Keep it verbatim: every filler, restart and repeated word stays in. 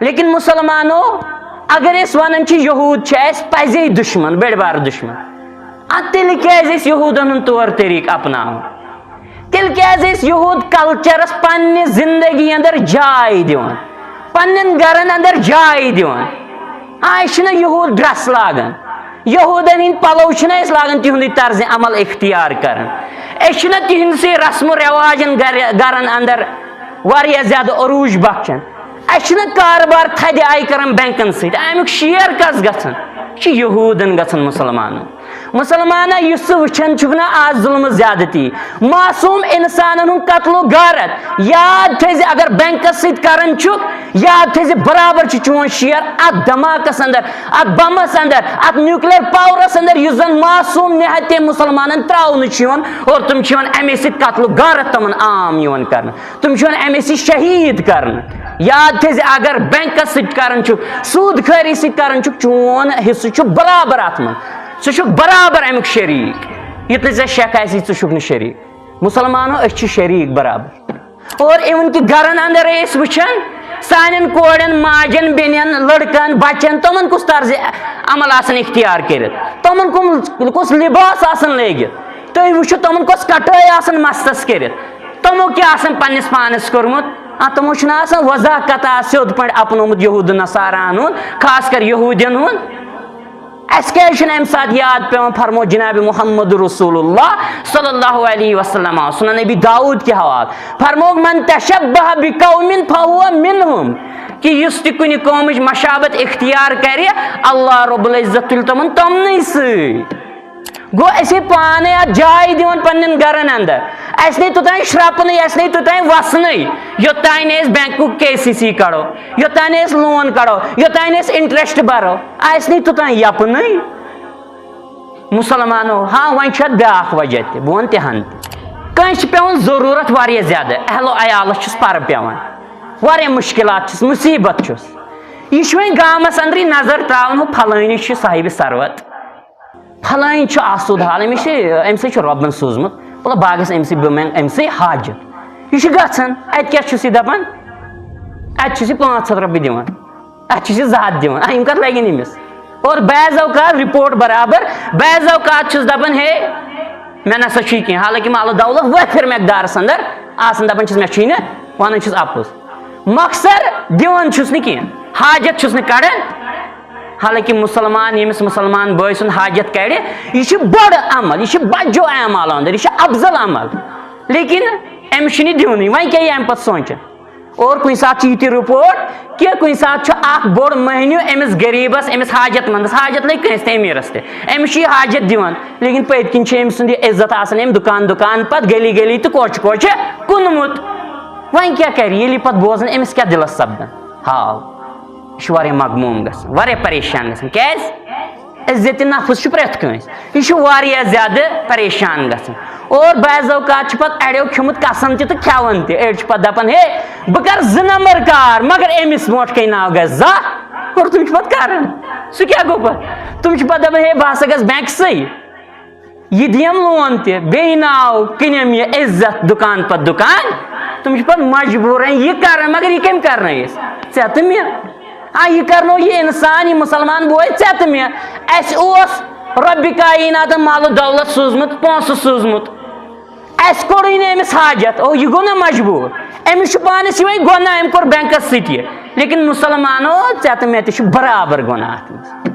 لیکن مسلمانو، اگر أسۍ ونان چھِ یہود چھِ اَسہِ پزے دشمن، بٔڑۍ بار دشمن، ادٕ تیٚلہِ کیازِ أسۍ یہودن ہُنٛد طور طریقہٕ اپناوان؟ تیٚلہِ کیازِ أسۍ یہود کلچرس پننہِ زندگی اندر جاے دِوان، پننٮ۪ن گرن اندر جاے دِوان؟ آ، أسۍ چھِنہ یہود ڈریس لاگان، یہودن ہٕنٛدۍ پلو چھِنہ أسۍ لاگان، تِہُنٛدُے طرزِ عمل اختیار کران، أسۍ چھِنہ تِہنٛدسٕے رسم و رواجن گر-، گرن اندر واریاہ زیادٕ عروج بخشان، اَسہِ چھِنہ کاربار تھدِ آیہِ کران بینکن سۭتۍ، اَمیُک شیر کس گژھان؟ یہِ چھُ یہودن گژھان، مسلمانن۔ مسلمانہ، یُس ژٕ وٕچھان چھُکھ نہ آز ظلمہٕ زیادتی، معصوم انسانن ہُنٛد قتل و غارت، یاد تھٲیزِ، اگر بینکس سۭتۍ کران چھُکھ، یاد تھٲیزِ، برابر چھُ چون شیر اتھ دھماکس اندر، اتھ بمس اندر، اتھ نیوکلیئر پاورس اندر، یُس زن معصوم نہایت مسلمانن تراونہٕ چھُ یِوان اور تِم چھِ یِوان امے سۭتۍ قتل و غارت تِمن عام یِوان کرنہٕ۔ تِم چھِ یِوان اَمے سۭتۍ شہیٖد کرنہٕ۔ یاد تھٲیزِ، اگر بینکس سۭتۍ کران چھُکھ، سوٗد خٲری سۭتۍ کران چھُکھ، چون حصہٕ چھُ برابر اَتھ منٛز۔ ژٕ چھُکھ برابر اَمیُک شریٖک۔ یُتھ نہٕ ژےٚ شک آسی، ژٕ چھُکھ نہٕ شریٖک۔ مسلمانو، أسۍ چھِ شریٖک برابر۔ اور even کہِ گرن اندر أسۍ وٕچھان، سانٮ۪ن کورٮ۪ن، ماجن، بیٚنٮ۪ن، لڑکن، بچن، تِمن کُس طرزِ عمل آسان اختیار کٔرِتھ، تِمن کُم، کُس لباس آسان لٲگِتھ، تُہۍ وٕچھِو تِمن کۄس کٹٲے آسان مستس کٔرِتھ۔ تِمو کیٛاہ آسان پننِس پانس کوٚرمُت؟ آ، تِمو چھُنہٕ آسان وضاحت آ سیوٚد پٲٹھۍ اپنومُت یہوٗد نصاراہن ہُنٛد، خاص کر یہوٗدین ہُنٛد۔ اَسہِ کیٛازِ چھُنہٕ اَمہِ ساتہٕ یاد پٮ۪وان؟ فرموو جناب محمد رسول اللہ صلی اللہ علیہ وسلم، سنن نبی داؤد کہِ حوالہٕ، فرموو، "من تشبہ بقوم فہو منہم"، کہِ یُس تہِ کُنہِ قومٕچ مشابت اختیار کرِ، اللہ رب العزت تُلہِ تِمن تِمنٕے سۭتۍ۔ گوٚو، أسۍ ہے پانے اتھ جاے دِوان پننٮ۪ن گرن اندر۔ اسہِ نے توٚتام شرپنٕے، اسہِ نے توٚتام وسنٕے، یوٚتام نہٕ أسۍ بینکُک کے سی سی کڑو، یوٚتام نہٕ أسۍ لون کڑو، یوٚتام نہٕ أسۍ انٹرسٹ برو، اسہِ نے توٚتام یپنٕے۔ مسلمانو، ہاں، وۄنۍ چھُ اتھ بیاکھ وجہ تہِ، بہٕ ونہٕ تِہن تہِ۔ کٲنٛسہِ چھِ پٮ۪وان ضروٗرت واریاہ زیادٕ، اہل و عیالس چھُس پرٕ پٮ۪وان، واریاہ مشکلات چھِس، مصیبت چھُس۔ یہِ چھُ وۄنۍ گامس اندرٕے نظر تراوان، ہُہ پھلٲنی چھُ صاحبِ ثروت۔ پھلٲنۍ چھُ آسوٗد حال، أمِس چھِ، أمۍ سٕے چھُ رۄبن سوٗزمُت، وَلہٕ بہٕ گژھٕ أمۍ سٕے، بہٕ منٛگہٕ أمۍ سٕے حاجت۔ یہِ چھُ گژھان، اَتہِ کیٛاہ چھُس یہِ دَپان؟ اَتہِ چھُس یہِ پانٛژھ ہَتھ رۄپیہِ دِوان، اَتہِ چھُس یہِ زٕ ہَتھ دِوان، آ، یِم کَتھ لَگن أمِس؟ اور بعض اوقات رپورٹ برابر، بعض اوقات چھُس دَپان، ہے، مےٚ نہ سا چھُ یہِ کینٛہہ، حالانکہِ مال و دولت وٲفِر مقدارَس اندر آسان، دَپان چھُس، مےٚ چھُے نہٕ، وَنان چھُس اَپُز۔ مۄخصر دِوان چھُس نہٕ کینٛہہ، حاجت چھُس نہٕ کَڑان۔ حالانکہِ مسلمان، ییٚمِس مسلمان بٲے سُنٛد حاجت کَڑِ، یہِ چھُ بوٚڑ عمل، یہِ چھُ بجو اعمالو اندر، یہِ چھُ افضل عمل۔ لیکن أمِس چھُنہٕ یہِ دِونٕے، وۄنۍ کیٛاہ یہِ اَمہِ پتہٕ سونٛچان؟ اور کُنہِ ساتہٕ چھِ یہِ تہِ رپورٹ کہِ کُنہِ ساتہٕ چھُ اکھ بوٚڑ مٔہنیوٗ أمِس غریٖبس، أمِس حاجت مندس، حاجت لٔگۍ کٲنٛسہِ تہِ أمیٖرس تہِ، أمِس چھُ یہِ حاجت دِوان، لیکن پٔتۍ کِنۍ چھُ أمۍ سُنٛد یہِ عزت آسان أمۍ دُکان دُکان پتہٕ، گلی گلی تہٕ کوچہِ کوچہِ کٕنمُت۔ وۄنۍ کیٛاہ کرِ، ییٚلہِ یہِ پتہٕ بوزان، أمِس کیٛاہ دِلس سپدان؟ ہاو، یہِ چھُ واریاہ مغموم گژھان، واریاہ پریشان گژھان۔ کیٛازِ؟ عزت نفس چھُ پرٛٮ۪تھ کٲنٛسہِ، یہِ چھُ واریاہ زیادٕ پریشان گژھان۔ اور بعض اوقات چھُ پتہٕ اڑیو کھیوٚمُت قسم تہِ تہٕ کھٮ۪وان تہِ۔ أڑۍ چھِ پتہٕ دپان، ہے، بہٕ کرٕ زٕ نمبر کار، مگر أمِس مۄٹھ کَنہِ ناو گژھِ زانٛہہ۔ اور تِم چھِ پتہٕ کران۔ سُہ کیٛاہ گوٚو پتہٕ؟ تِم چھِ پتہٕ دپان، ہے، بہٕ ہسا گژھٕ بینکسٕے۔ یہِ دِیم لون تہِ، بیٚیہِ ناو کٕنٮ۪م یہِ عزت دُکان پتہٕ دُکان۔ تِم چھِ پتہٕ مجبوٗرن یہِ کران، مگر یہِ کٔمۍ کرنٲیِس؟ ژےٚ تہٕ مےٚ۔ آ، یہِ کرنو یہِ انسان، یہِ مسلمان بوے، ژےٚ تہٕ مےٚ۔ اَسہِ اوس رۄبِ کایناتن مال و دولت سوٗزمُت، پونٛسہٕ سوٗزمُت۔ اَسہِ کوٚرُے نہٕ أمِس حاجت، او، یہِ گوٚو نہ مجبوٗر؟ أمِس چھُ پانس یِہوٚے گۄناہ، أمۍ کوٚر بینکس سۭتۍ یہِ۔ لیکن مسلمانو، ژےٚ تہٕ مےٚ تہِ چھُ برابر گۄناہ اتھ منٛز۔